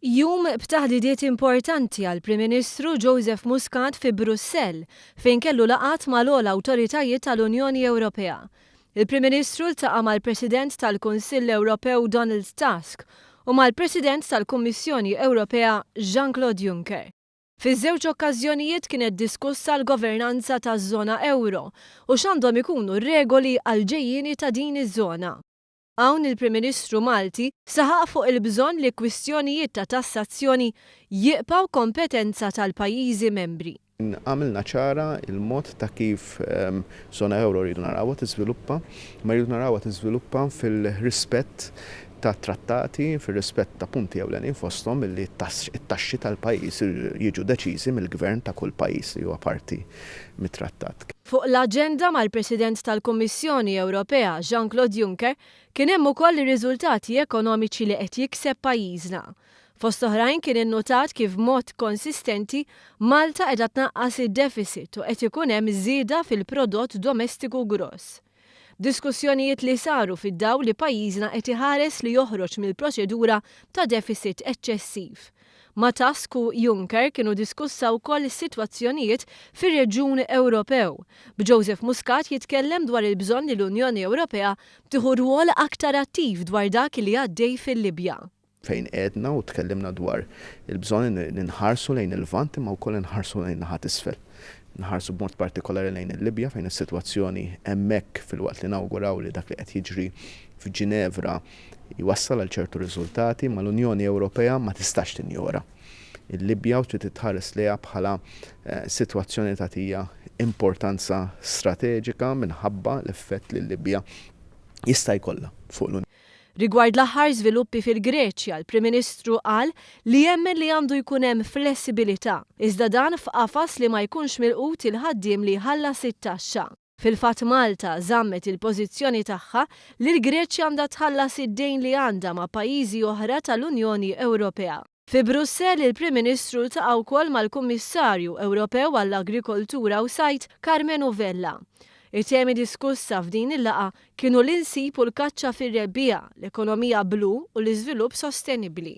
Jum b'taħdidiet importanti għall-Prim Ministru Joseph Muscat fi Brussell fejn kellu laqgħat mal-ogħla awtoritajiet tal-Unjoni Ewropea. Il-Prim Ministru ltaqa' mal-President tal-Kunsill Ewropew Donald Tusk u mal-President tal-Kummissjoni Ewropea Jean-Claude Juncker. Fiż-żewġ okkażjonijiet kienet diskussa l-governanza taż-żona ewro u x'għandhom ikunu r-regoli għall-ġejjieni ta' din iż-żona. Hawn il-Prim Ministru Malti saħaq fuq il-bżonn li kwistjonijiet ta' tassazzjoni jibqgħu kompetenza tal-pajjiżi membri. Għamilna ċara il-mod ta' kif żona ewro rridu narawha tiżviluppa, ma rridu narawha tiżviluppa fil-rispett ta' trattati, fil-rispett ta' punti ewlenin, fosthom li t-taxxi tal-pajjiż jiġu deċiżi mill-gvern ta' kull pajjiż li huwa parti mit-trattat. Fuq l-aġenda mal-President tal-Kummissjoni Ewropea Jean-Claude Juncker kien hemm ukoll ir-riżultati ekonomiċi li qed jikseb pajjiżna. Fost oħrajn kien innotat kif mod konsistenti Malta qiegħda tnaqqas id-deficit u qed ikun hemm żieda fil-prodott domestiku gross. Diskussjonijiet li saru fid-dawl li pajjiżna qed iħares li joħroġ mill-proċedura ta' deficit eċċessiv. Ma' Tusk u Juncker kienu diskussa wkoll is-sitwazzjonijiet fir-Reġjun Ewropew, b'Joseph Muscat jitkellem dwar il-bżonn li l-Unjoni Ewropea tieħu rwol aktar attiv dwar dak li għaddej fil-Libja. Fejn għedna u tkellimna dwar il-bżonn li nħarsu lejn il-Lvant imma wkoll nħarsu lejn naħa t'isfel. Nħarsu b'mod partikolari lejn il-Libja, fejn is-sitwazzjoni hemmhekk, filwaqt li nawguraw li dak li qed jiġri f'Ġinevra jwassal għal ċertu riżultati, ma l-Unjoni Ewropea ma tistax tinjora il-Libja u trid tħares lejha bħala sitwazzjoni tagħtiha importanza strateġika minħabba l-effett li l-Libja jista' jkollha fuq l-Unjoni. Rigward l-aħħar żviluppi fil-Greċja, l-Prim Ministru qal li jemmen li għandu jkun hemm flessibilità, iżda dan f'qafas li ma jkunx milqut il-ħaddiem li jħallas it-taxxa. Fil-fatt Malta żammet il-pożizzjoni tagħha li l-Greċja għandha tħallas id-dejn li għandha ma' pajjiżi oħra tal-Unjoni Ewropea. Fi Brussell il-Prim Ministru ltaqa' wkoll mal-Kummissarju Ewropew għall-Agrikoltura u Sajd Karmenu Vella. It-temi diskussa f'din il-laqgħa kienu l-insib u l-kaċċa fir-rebbiegħa, l-ekonomija blu u l-iżvilupp sostenibbli.